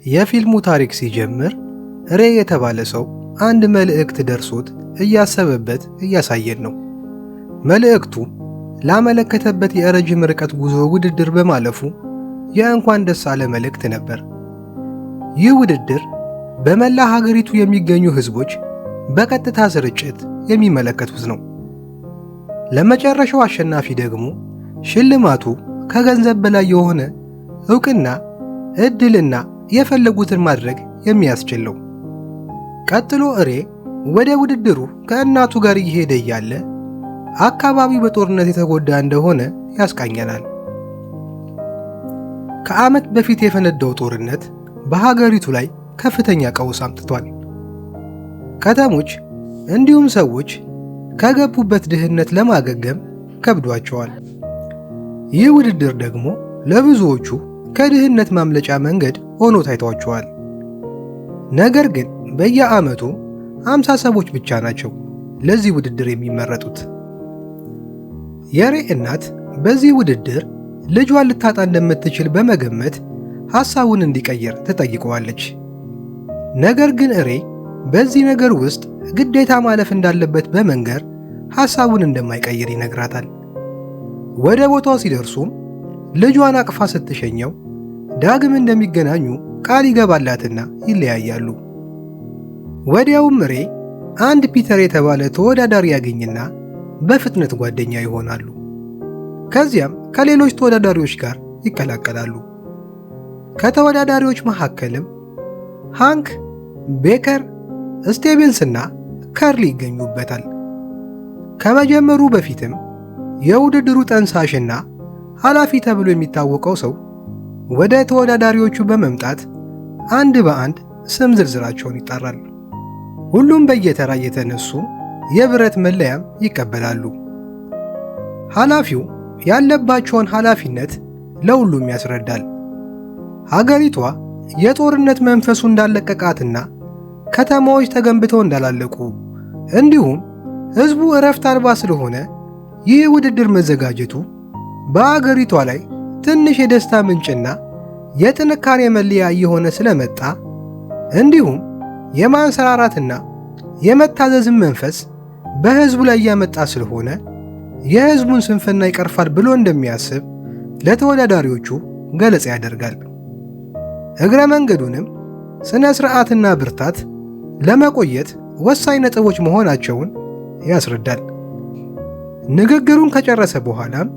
የፊልሙ ታሪክ ሲጀምር ሬ የተባለ ሰው አንድ መልእክት ደርሶት እያሰበበት እያሳየን ነው። መልእክቱ ላመለከተበት የረጅም ርቀት ጉዞ ውድድር በማለፉ የእንኳን ደስ አለ መልእክት ነበር። ይህ ውድድር በመላ ሀገሪቱ የሚገኙ ሕዝቦች በቀጥታ ስርጭት የሚመለከቱት ነው። ለመጨረሻው አሸናፊ ደግሞ ሽልማቱ ከገንዘብ በላይ የሆነ ዕውቅና፣ ዕድልና የፈለጉትን ማድረግ የሚያስችል ነው። ቀጥሎ እሬ ወደ ውድድሩ ከእናቱ ጋር እየሄደ እያለ አካባቢው በጦርነት የተጎዳ እንደሆነ ያስቃኘናል። ከዓመት በፊት የፈነዳው ጦርነት በሀገሪቱ ላይ ከፍተኛ ቀውስ አምጥቷል። ከተሞች እንዲሁም ሰዎች ከገቡበት ድህነት ለማገገም ከብዷቸዋል። ይህ ውድድር ደግሞ ለብዙዎቹ ከድህነት ማምለጫ መንገድ ሆኖ ታይቷቸዋል። ነገር ግን በየዓመቱ 50 ሰዎች ብቻ ናቸው ለዚህ ውድድር የሚመረጡት። የሬ እናት በዚህ ውድድር ልጇን ልታጣ እንደምትችል በመገመት ሐሳቡን እንዲቀይር ትጠይቀዋለች። ነገር ግን ሬ በዚህ ነገር ውስጥ ግዴታ ማለፍ እንዳለበት በመንገር ሐሳቡን እንደማይቀይር ይነግራታል። ወደ ቦታው ሲደርሱም ልጇን አቅፋ ስትሸኘው ዳግም እንደሚገናኙ ቃል ይገባላትና ይለያያሉ። ወዲያውም ሬ አንድ ፒተር የተባለ ተወዳዳሪ ያገኝና በፍጥነት ጓደኛ ይሆናሉ። ከዚያም ከሌሎች ተወዳዳሪዎች ጋር ይቀላቀላሉ። ከተወዳዳሪዎች መካከልም ሃንክ፣ ቤከር፣ ስቴቨንስ እና ከርሊ ይገኙበታል። ከመጀመሩ በፊትም የውድድሩ ጠንሳሽና ኃላፊ ተብሎ የሚታወቀው ሰው ወደ ተወዳዳሪዎቹ በመምጣት አንድ በአንድ ስም ዝርዝራቸውን ይጠራል። ሁሉም በየተራ እየተነሱ የብረት መለያም ይቀበላሉ። ኃላፊው ያለባቸውን ኃላፊነት ለሁሉም ያስረዳል። ሀገሪቷ የጦርነት መንፈሱ እንዳለቀቃትና ከተማዎች ተገንብተው እንዳላለቁ እንዲሁም ሕዝቡ እረፍት አልባ ስለሆነ ይህ ውድድር መዘጋጀቱ በአገሪቷ ላይ ትንሽ የደስታ ምንጭና የጥንካሬ መለያ እየሆነ ስለመጣ እንዲሁም የማንሰራራትና የመታዘዝን መንፈስ በሕዝቡ ላይ እያመጣ ስለሆነ የሕዝቡን ስንፍና ይቀርፋል ብሎ እንደሚያስብ ለተወዳዳሪዎቹ ገለጻ ያደርጋል። እግረ መንገዱንም ሥነ ሥርዓትና ብርታት ለመቆየት ወሳኝ ነጥቦች መሆናቸውን ያስረዳል። ንግግሩን ከጨረሰ በኋላም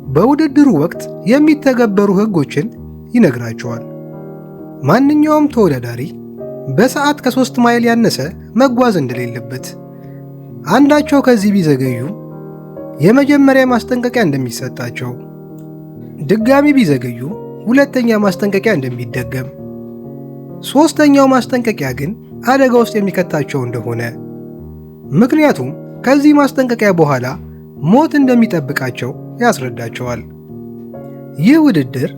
በውድድሩ ወቅት የሚተገበሩ ሕጎችን ይነግራቸዋል። ማንኛውም ተወዳዳሪ በሰዓት ከ3 ማይል ያነሰ መጓዝ እንደሌለበት፣ አንዳቸው ከዚህ ቢዘገዩ የመጀመሪያ ማስጠንቀቂያ እንደሚሰጣቸው፣ ድጋሚ ቢዘገዩ ሁለተኛ ማስጠንቀቂያ እንደሚደገም፣ ሦስተኛው ማስጠንቀቂያ ግን አደጋ ውስጥ የሚከታቸው እንደሆነ፣ ምክንያቱም ከዚህ ማስጠንቀቂያ በኋላ ሞት እንደሚጠብቃቸው ያስረዳቸዋል። ይህ ውድድር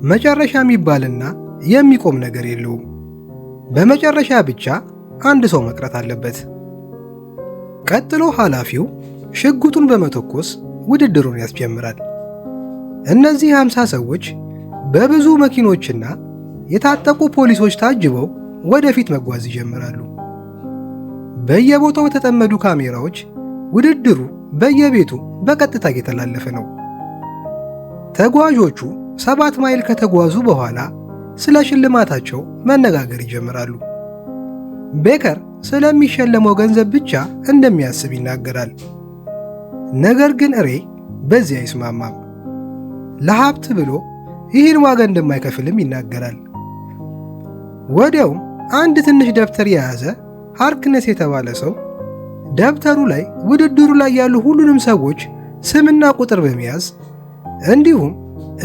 መጨረሻ የሚባልና የሚቆም ነገር የለውም። በመጨረሻ ብቻ አንድ ሰው መቅረት አለበት። ቀጥሎ ኃላፊው ሽጉጡን በመተኮስ ውድድሩን ያስጀምራል። እነዚህ 50 ሰዎች በብዙ መኪኖችና የታጠቁ ፖሊሶች ታጅበው ወደፊት መጓዝ ይጀምራሉ። በየቦታው የተጠመዱ ካሜራዎች ውድድሩ በየቤቱ በቀጥታ እየተላለፈ ነው። ተጓዦቹ 7 ማይል ከተጓዙ በኋላ ስለ ሽልማታቸው መነጋገር ይጀምራሉ። ቤከር ስለሚሸለመው ገንዘብ ብቻ እንደሚያስብ ይናገራል። ነገር ግን ሬ በዚህ አይስማማም። ለሀብት ብሎ ይህን ዋጋ እንደማይከፍልም ይናገራል። ወዲያውም አንድ ትንሽ ደብተር የያዘ ሃርክነስ የተባለ ሰው ደብተሩ ላይ ውድድሩ ላይ ያሉ ሁሉንም ሰዎች ስምና ቁጥር በመያዝ እንዲሁም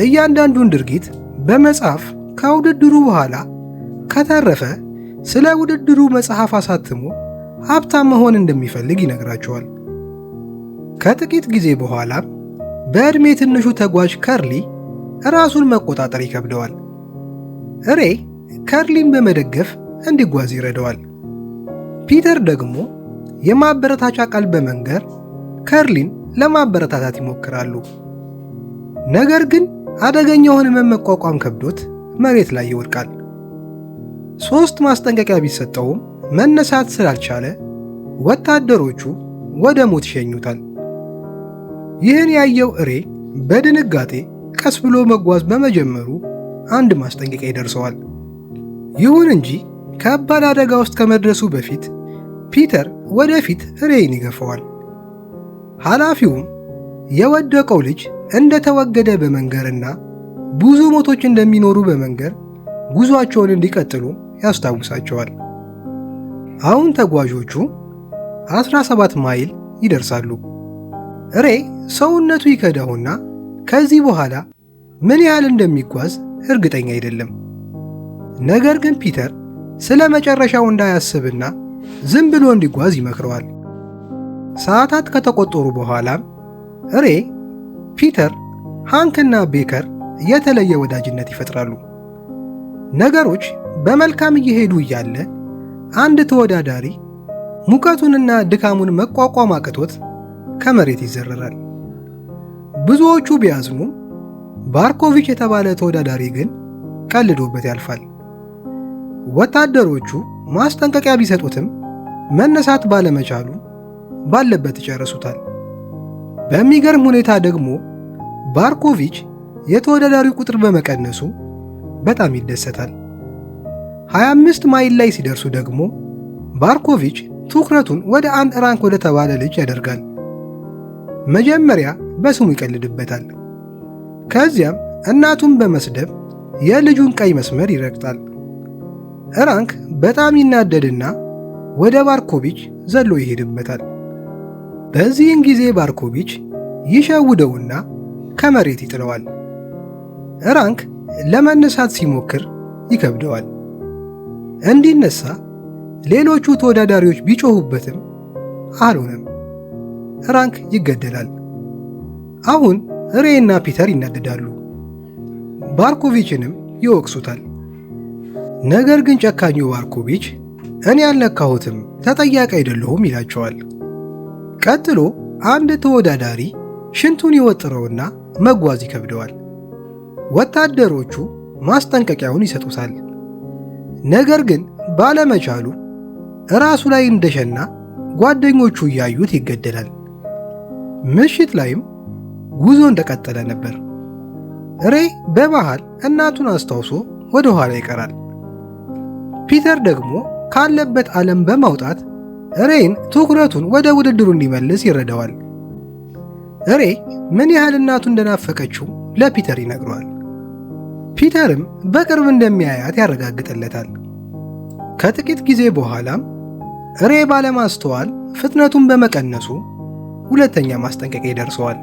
እያንዳንዱን ድርጊት በመጻፍ ከውድድሩ በኋላ ከተረፈ ስለ ውድድሩ መጽሐፍ አሳትሞ ሀብታም መሆን እንደሚፈልግ ይነግራቸዋል። ከጥቂት ጊዜ በኋላም በዕድሜ ትንሹ ተጓዥ ከርሊ ራሱን መቆጣጠር ይከብደዋል። ሬ ከርሊን በመደገፍ እንዲጓዝ ይረዳዋል። ፒተር ደግሞ የማበረታቻ ቃል በመንገር ከርሊን ለማበረታታት ይሞክራሉ። ነገር ግን አደገኛውን ሕመም መቋቋም ከብዶት መሬት ላይ ይወድቃል። 3 ማስጠንቀቂያ ቢሰጠውም መነሳት ስላልቻለ ወታደሮቹ ወደ ሞት ይሸኙታል። ይህን ያየው እሬ በድንጋጤ ቀስ ብሎ መጓዝ በመጀመሩ አንድ ማስጠንቀቂያ ይደርሰዋል። ይሁን እንጂ ከባድ አደጋ ውስጥ ከመድረሱ በፊት ፒተር ወደፊት ሬይን ይገፋዋል። ኃላፊውም የወደቀው ልጅ እንደተወገደ በመንገርና ብዙ ሞቶች እንደሚኖሩ በመንገር ጉዟቸውን እንዲቀጥሉ ያስታውሳቸዋል። አሁን ተጓዦቹ 17 ማይል ይደርሳሉ። ሬ ሰውነቱ ይከዳውና ከዚህ በኋላ ምን ያህል እንደሚጓዝ እርግጠኛ አይደለም። ነገር ግን ፒተር ስለ መጨረሻው እንዳያስብና ዝም ብሎ እንዲጓዝ ይመክረዋል። ሰዓታት ከተቆጠሩ በኋላም ሬ፣ ፒተር፣ ሃንክና ቤከር የተለየ ወዳጅነት ይፈጥራሉ። ነገሮች በመልካም እየሄዱ እያለ አንድ ተወዳዳሪ ሙቀቱንና ድካሙን መቋቋም አቅቶት ከመሬት ይዘረራል። ብዙዎቹ ቢያዝኑም ባርኮቪች የተባለ ተወዳዳሪ ግን ቀልዶበት ያልፋል። ወታደሮቹ ማስጠንቀቂያ ቢሰጡትም መነሳት ባለመቻሉ ባለበት ይጨርሱታል። በሚገርም ሁኔታ ደግሞ ባርኮቪች የተወዳዳሪው ቁጥር በመቀነሱ በጣም ይደሰታል። 25 ማይል ላይ ሲደርሱ ደግሞ ባርኮቪች ትኩረቱን ወደ አንድ ራንክ ወደ ተባለ ልጅ ያደርጋል። መጀመሪያ በስሙ ይቀልድበታል። ከዚያም እናቱን በመስደብ የልጁን ቀይ መስመር ይረግጣል። ራንክ በጣም ይናደድና ወደ ባርኮቪች ዘሎ ይሄድበታል። በዚህን ጊዜ ባርኮቪች ይሸውደውና ከመሬት ይጥለዋል። ራንክ ለመነሳት ሲሞክር ይከብደዋል። እንዲነሳ ሌሎቹ ተወዳዳሪዎች ቢጮሁበትም አልሆነም። ራንክ ይገደላል። አሁን ሬ እና ፒተር ይናደዳሉ። ባርኮቪችንም ይወቅሱታል። ነገር ግን ጨካኙ ባርኮቪች እኔ ያልነካሁትም ተጠያቂ አይደለሁም ይላቸዋል። ቀጥሎ አንድ ተወዳዳሪ ሽንቱን ይወጥረውና መጓዝ ይከብደዋል። ወታደሮቹ ማስጠንቀቂያውን ይሰጡታል። ነገር ግን ባለመቻሉ ራሱ ላይ እንደሸና ጓደኞቹ እያዩት ይገደላል። ምሽት ላይም ጉዞ እንደቀጠለ ነበር። ሬ በመሃል እናቱን አስታውሶ ወደ ኋላ ይቀራል። ፒተር ደግሞ ካለበት ዓለም በማውጣት ሬን ትኩረቱን ወደ ውድድሩ እንዲመልስ ይረዳዋል። ሬ ምን ያህል እናቱ እንደናፈቀችው ለፒተር ይነግረዋል። ፒተርም በቅርብ እንደሚያያት ያረጋግጥለታል። ከጥቂት ጊዜ በኋላም ሬ ባለማስተዋል ፍጥነቱን በመቀነሱ ሁለተኛ ማስጠንቀቂያ ይደርሰዋል።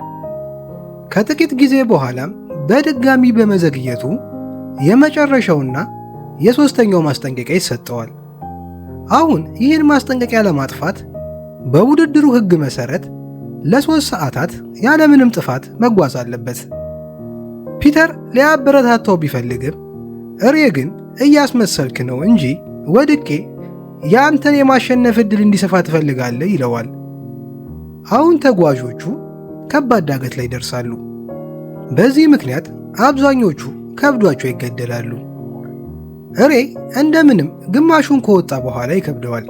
ከጥቂት ጊዜ በኋላም በድጋሚ በመዘግየቱ የመጨረሻውና የሦስተኛው ማስጠንቀቂያ ይሰጠዋል። አሁን ይህን ማስጠንቀቂያ ለማጥፋት በውድድሩ ሕግ መሠረት ለ3 ሰዓታት ያለምንም ጥፋት መጓዝ አለበት። ፒተር ሊያበረታታው ቢፈልግም ሬ ግን እያስመሰልክ ነው እንጂ ወድቄ ያንተን የማሸነፍ ዕድል እንዲሰፋ ትፈልጋለህ ይለዋል። አሁን ተጓዦቹ ከባድ ዳገት ላይ ደርሳሉ። በዚህ ምክንያት አብዛኞቹ ከብዷቸው ይገደላሉ። ሬ እንደምንም ግማሹን ከወጣ በኋላ ይከብደዋል።